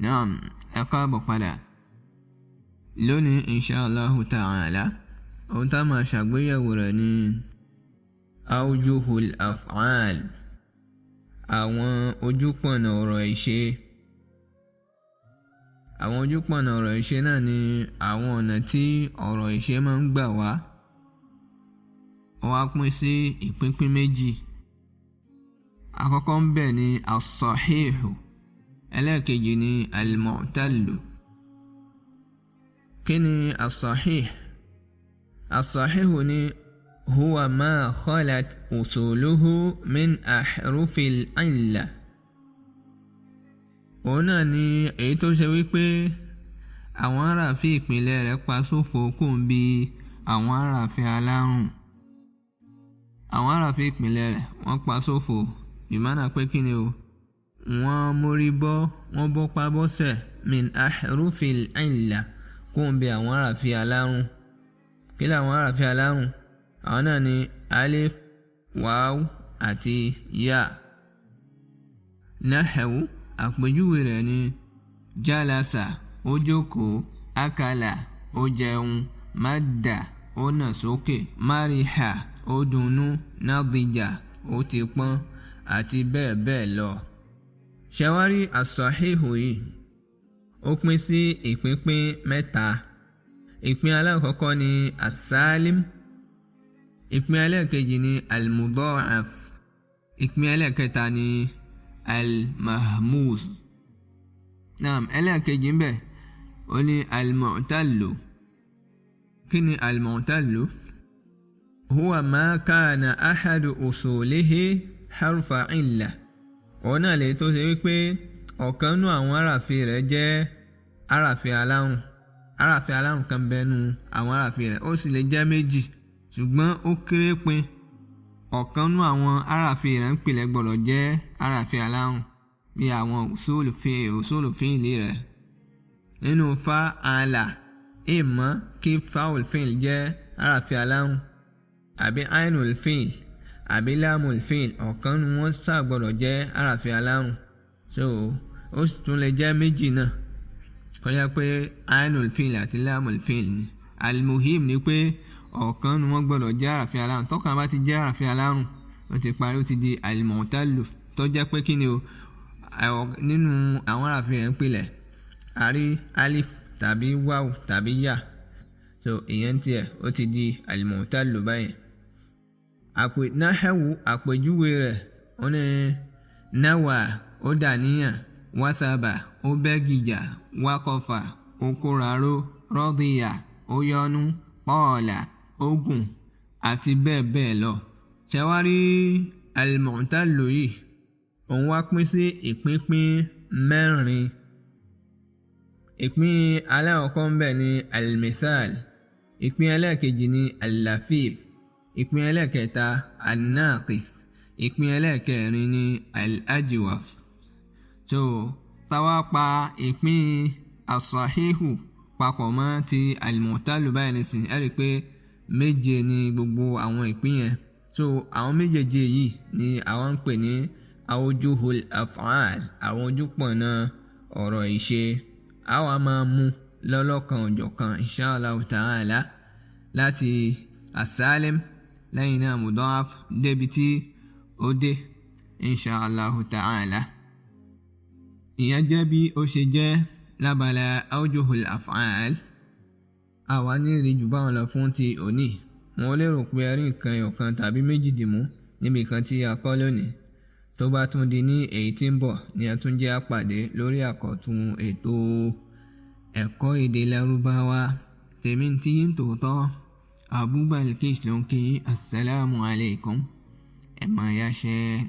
Naam, ẹ káàbọ̀ padà. Lónìí, inshallah ta'ala, ohun tá a máa ṣàgbéyẹ̀wò rẹ̀ ni awjuhul af'al, àwọn ojúpọ̀nà ọ̀rọ̀ ìṣe. Àwọn ojúpọ̀nà ọ̀rọ̀ ìṣe náà ni àwọn ọ̀nà tí ọ̀rọ̀ ìṣe máa ń gbà wá. Ó wá pín sí ìpínpín méjì. Àkọ́kọ́ ń bẹ̀ ni as-sahihu, ẹlẹ́ẹ̀kejì ni al-mu'tallu. Kí ni as-sahih? As-sahihu ni huwa ma khalat usuluhu min ahrufil illa. Òun náà ni èyí tó ṣe wípé àwọn aráàfin ìpìlẹ̀ rẹ̀ pa sófo kò ń bi àwọn aráàfin alárùn. Àwọn aráàfin ìpìlẹ̀ rẹ̀ wọ́n pa sófo, ìmánà pé kí ni o, wọ́n mórí bọ́, wọ́n bọ́ pa bọ́sẹ̀ min ahrufil illa kò ń bi àwọn aráàfin alárùn. Kí làwọn aráàfin alárùn? Àwọn náà ni alif, waw àti ya. Nahawu, àpèjúwe rẹ̀ ni jalasa, ó jókòó, akala, ó jẹun, madda, ó nà sókè, mariha, ó dunnú, nadija, ó ti pọ́n, àti bẹ́ẹ̀ bẹ́ẹ̀ lọ. Ṣẹwárí as-sahihu yìí, ó pín sí ìpínpín mẹ́ta. Ìpín alákọ̀ọ́kọ́ ni as-salim, ìpín ẹlẹ́ẹ̀kejì ni al-mudha'af, ìpín ẹlẹ́ẹ̀kẹta ni al-mahmuz. Naam, ẹlẹ́ẹ̀kejì ń bẹ̀ ó ní al-mu'tallu. Kí ni al-mu'tallu? Huwa ma kana ahadu usulihi harfa illa. Òun náà lè tó ṣe wípé ọ̀kan nú àwọn aráàfin rẹ̀ jẹ́ aráàfin alárùn. Aráàfin alárùn kan bẹnu àwọn aráàfin rẹ̀, ó sì lè jẹ́ méjì, ṣùgbọ́n ó kéré pin ọ̀kan nú àwọn aráàfin rẹ̀ ń pìlẹ̀ gbọ́dọ̀ jẹ́ aráàfin alárùn bí àwọn usulu fi'li rẹ̀. Nínú fa àlà, ìmọ̀ kí fáwọl fi'l jẹ́ aráàfin alárùn àbí ainul fi'l àbí lámul fi'l, ọ̀kan nú wọn sáà gbọ́dọ̀ jẹ́ aráàfin alárùn. So ó sì tún lè jẹ́ méjì náà, kó jẹ́ pé ainul fi'l àti lámul fi'l ni. Almuhim ni pé ọ̀kan nu wọ́n gbọ́dọ̀ jẹ́ àràfin alárùn. Tọ́kàn bá ti jẹ́ àràfin alárùn, ó ti parí, ó ti di al-mu'tallu, tó jẹ́ pé kí ni o, nínú àwọn àràfin rẹ̀ ń pilẹ̀ àrí alif tàbí waw tàbí ya. So ìyẹn tiẹ̀ ó ti di al-mu'tallu báyìí. Nahawu, àpèjúwe rẹ̀ ó ní nawa, ó dàníyàn, wasaba, ó bẹ́gìjà, waqafa, ó kóraró, radiya, ó yọnu, qala, ogun, àti bẹ́ẹ̀ bẹ́ẹ̀ lọ. Ṣẹwárí al-mu'tallu yìí, òun wá pín sí ìpínpín mẹ́rin. Ìpín alákọ̀ọ́kọ́ ń bẹ ní al-mithal, ìpín ẹlẹ́ẹ̀kejì ní al-lafif, ìpín ẹlẹ́ẹ̀kẹta an-naqis, ìpín ẹlẹ́ẹ̀kẹrin ní al-ajwaf. So táwa pa ìpín as-sahihu papọ̀ mọ́ ti al-mu'tallu báyìí nísìnyí, ẹ rí i pé méje ni gbogbo àwọn ìpín yẹn. So àwọn méjèèjì yìí ni àwọn ń pè ní awjuhul af'al, àwọn ojúpọ̀nà ọ̀rọ̀ ìṣe. Àwa máa mú lọ́lọ́kan òjọ̀kan inshallah ta'ala láti as-salim, lẹ́yìn náà mudha'af débi tí ó dé inshallah ta'ala. Ìyẹn jẹ́ bí ó ṣe jẹ́ lábala awjuhul af'al. Àwa ní rí jù báwọn lọ fún ti òní. Mo lérò pé ẹ rí nǹkan ọ̀kan tàbí méjì dìmú níbi kan tí a kọ́ lónìí. Tó bá tún di ní èyí tí ń bọ̀ ni a tún jẹ́ àpàdé lórí àkọ́tún ètò ẹ̀kọ́ èdè Lárúbáwá. Tèmi tí yín tòótọ́, Abu Balkish ló ń kí yín. Assalamu alaikum. Ẹ máa yáṣẹ́.